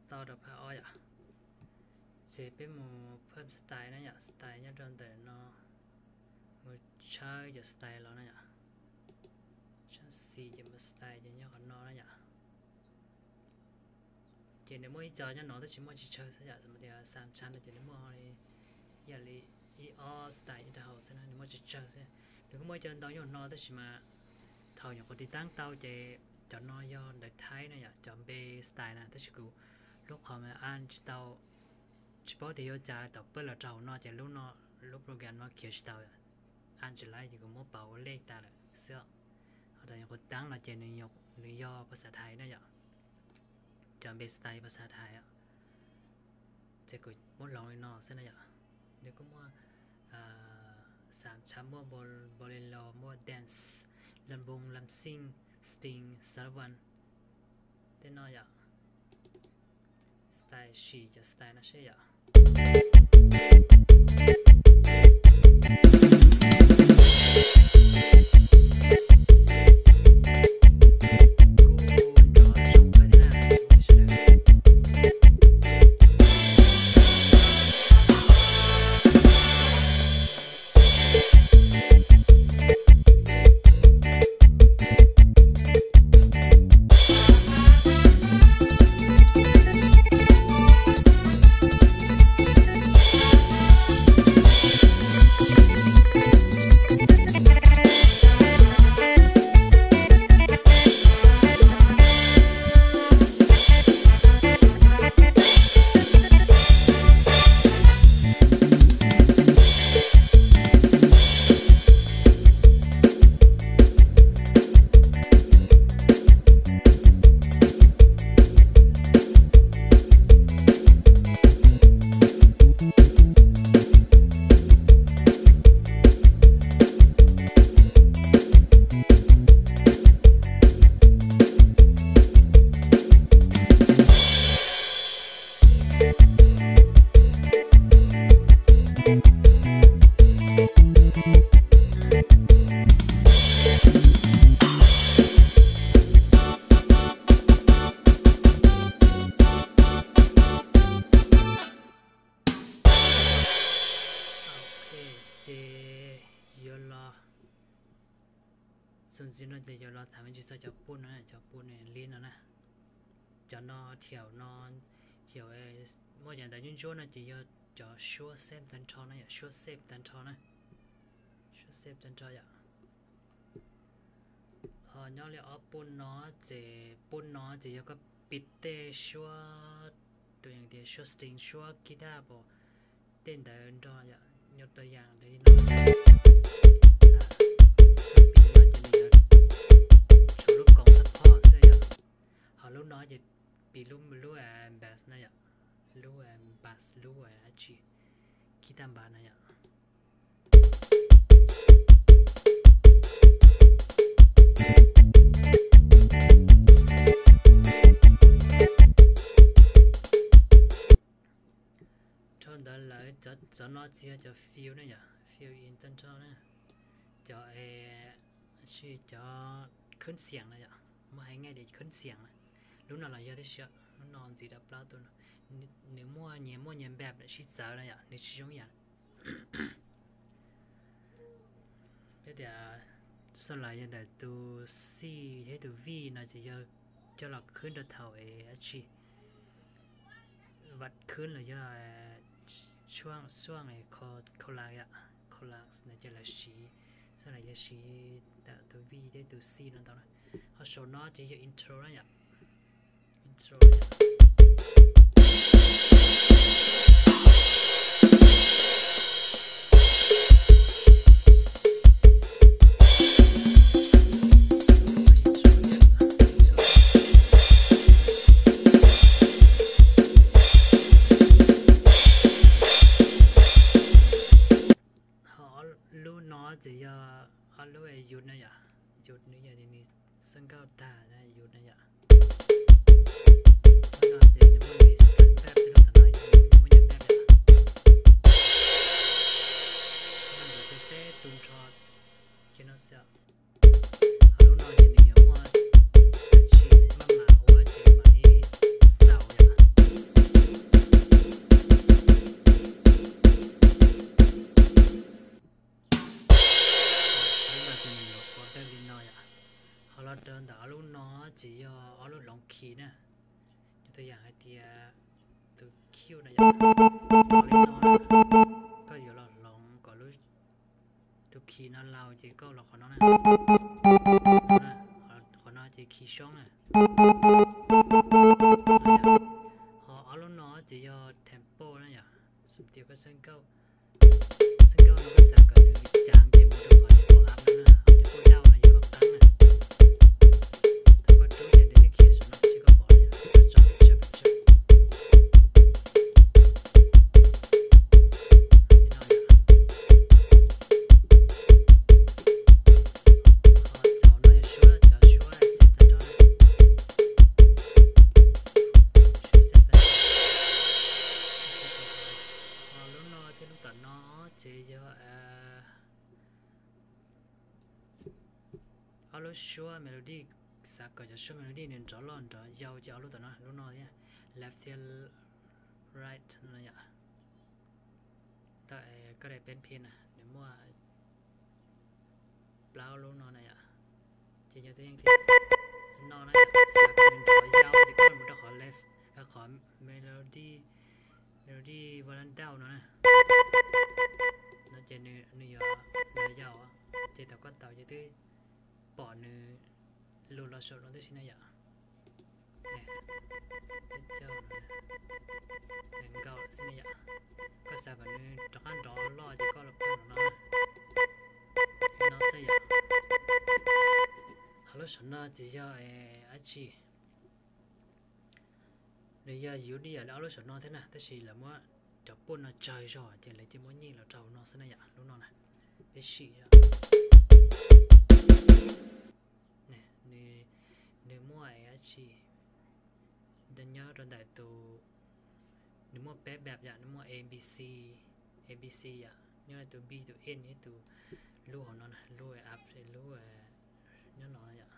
tau rau phab ob yom. Ces peb mus phab style na yom, style nyob rau ntawm no, mus tshawb cov style los na yom. Tshawb xis ces mus style ces nyob qhov no na yom. Ces nws muaj ib co nyob no tab sis muaj tsis tsawg xwb yom, tias xam tshav no ces nws muaj ib yam li ib ob style nyob rau hauv xwb na, nws muaj tsis tsawg xwb. Nws kuj muaj ib co ntau nyob no tab sis mas thaum nyuam qhuav tiv taab tau ces cov no yog ntawv Thaib na yom, cov npe style na, tab sis kuv lub qhov mas an tsis tau, tsis paub tias yuav cas thaum peb los rau hauv no ces lub no, lub program no khiav tsis tau, an tsis laib ces kuv muab pauv ua lej tas lawm xwb. Ho cov nyuam qhuav tiv taab no ces nws yog phas xas Thaib na yom, cov npe style phas xas Thaib. Ces kuv muab hloov li no xwb na yom. Nws kuj muaj xam tshav, muaj bolero, muaj dance, lam boom, lam xing, string, saravan, tej no yom. Style, sim cov style no seb yom. Ces yuav los, txuas ntxiv no ces yuav los tham me ntsis txog cov pun no, cov pun li no na. Cov no thiaum no, thiaum muaj cov ntawv ntsuab ntsuab no ces yog cov suab xep tag nrho na yom, suab xep tag nrho na, suab xep tag nrho yom. Ho nyob li ob pun no ces, pun no ces yog koj piv tej suab, tus yam tias suab string, suab guitar, tej ntawd nrog yom, nyob tau yam li no. Koj piv no ces nws yuav tshuav lub koom support xwb yom. Ho lub no ces piv lub, lub bass na yom, lub bass, lub dab tsi, guitar bass na yom. Dhau ntawd lawm, cov no tsis yog cov fill na yom, fill in tag nrho na. Cov, cov khwb xiam na yom, muab hais tias khwb xiam na. Lub no los yog tib si, lub no ntxiv rau plaub tus no. Nws muaj nyias, muaj nyias npaj sib txawv na yom, nws tsis zoo ib yam. Peb tias xav los yog ntawm tus C thiab tus V no ces yog coj los khwb rau thaum es dab tsi, vaj khwb los yog xuaj, xuaj collapse yom, collapse no ces lawv siv, xuaj los yog siv ntawm tus V thiab tus C no ntau na. Ho saum no ces yog intro na yom. Ho lub no ces yog ob lub yus na yom, yus nws yog nws xwb nkauj tag na yus na yom. Lub no ces nws muaj nyias npaj, lub tom no nws muaj nyias npaj yom. Lub no ces peb tu nrho ces no xwb. Ho lub no ces nws yuav muaj dab tsi maj mam ua ces mam li xaus yom. Lub no ces yog ob lub hloov key na. Yog tus yam hais tias tus Q na yom, li no, koj yuav los hloov kom tus key no laus ces koj los qhov no na. Qhov no ces key soob na. Ho ob lub no ces yog tempo na yom, xws tias koj xeeb nkauj, xeeb nkauj no koj xav kom nws cas ces mus rau qhov tempo up no na, ho tempo down no yog koj qeeb na. Thaum koj rub ces nws thiaj khiav saum no tsis koj pom yom, koj tsom pes tsawg pes tsawg. Ho cov no yog suab, cov suab set tag nrho na. Ho lub no thiab lub tom no ces yog ob lub suab melody, xav kom cov suab melody nws nrov loj nrov yau ces ob lub tom no, lub no thiab, left thiab right no yom. Ntawm koj daim peb phi na nws muaj plaub lub no na yom. Ces yog tej yeej tias no na, xav kom nws nrov yau ces koj mus rau qhov left, qhov melody, melody volume down no na. No ces nws yuav nrov yau, ces thaum koj taus ces twb pom nws lus los saum no tib si na yom. Nws nkaus xwb na yom. Koj xav kom nws rov qab nrov loj ces koj los phaj no, no xwb yom. Ho lub saum no ces yog dab tsi? Nws yog yus dij yam li ob lub saum no thiab na, tab sis lawv muab cov poj no tsawg zog ces lawv cia muab nyij los rau hauv no xwb na yom. Lub no na, peb sim yom. Nws muaj dab tsi, nyob rau ntawm tus, nws muaj peb npab yom, nws muaj A B C, A B C yom, nyob tus B tus N ib tus lub hauv no na, lub up lub nyob no yom.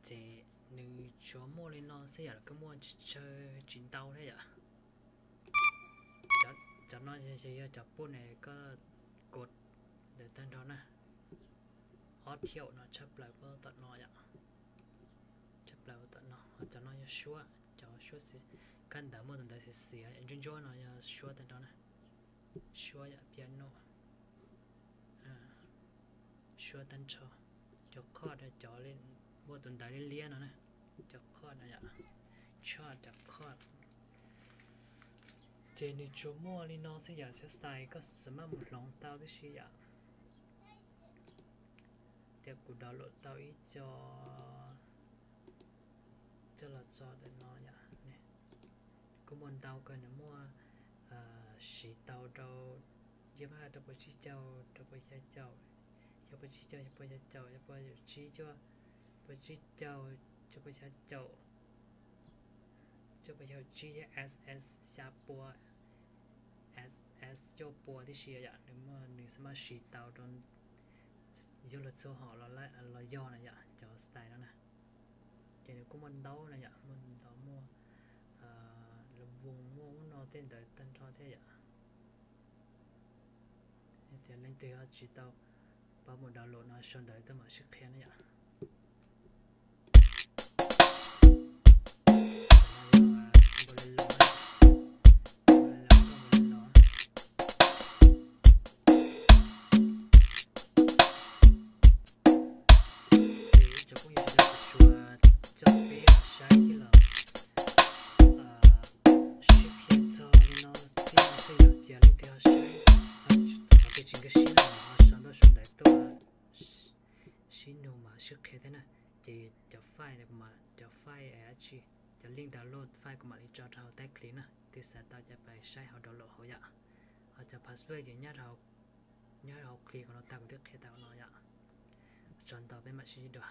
Ces nws tsuas muaj li no xwb yom, koj muaj tsis tsawg tsis ntau thiab yom. Cov no ces yog cov poj ne koj kod ntawd tag nrho na. Ob thiaum no tshaj plaws puag tom no yom. Tshaj plaws puag tom no, ho cov no yog suab, cov suab kab ntawv muaj tus ntawv xiav xiav ntsuab ntsuab no yog suab tag nrho na. Suab yom, piano, suab tag nrho. Cov chord cov muaj tus ntawv liab liab no na, cov chord no yom, chord cov chord. Ces nws tsuas muaj li no xwb yom, xav xais koj xav maj mus hloov tau tib si yom. Ces kuv download tau ib co coj los tso ntawm no yom. Kuj muaj ntau kawg, nws muaj siv tau rau yog pab rau puas tsib caug, rau puas xya caum, xya puas tsib caug, xya puas xya caum, xya puas yim tsib cuaj, puas tsib caug, cuaj puas xya caum, cuaj puas xya caum tsib thiab S S xya pua, S S cuaj pua tib si yom. Nws muaj, nws xav maj siv tau rau yug luag txhua hom los yog na yom, cov style no na. Ces nws kuj muaj ntau na yom, muaj ntau, muaj lus voos, muaj ub no tej ntawd tag nrho thiab yom. Yog tias leej twg ho tsis tau paub mus download no sau ntawv tuaj mam sib qhia na yom. Ces ib tsoom phooj ywg sawv daws tsuas coj peb saib thiab los sib qhia txog li no thiab, yog tias leej twg ho saib, qhov twg tsis nkag siab no ho sau ntawv sau ntawv tuaj sib nug mam sib qhia thiab na. Ces cov file, cov file dab tsi, cov link download file kuv mam li tso rau hauv tag clip na, twg xav tau ces pais saib hauv download hauv yom. Ho cov password ces nyob hauv clip no tag kuv twb qhia tau no yom. Tsaug ntau, peb mam sib ntsib dua.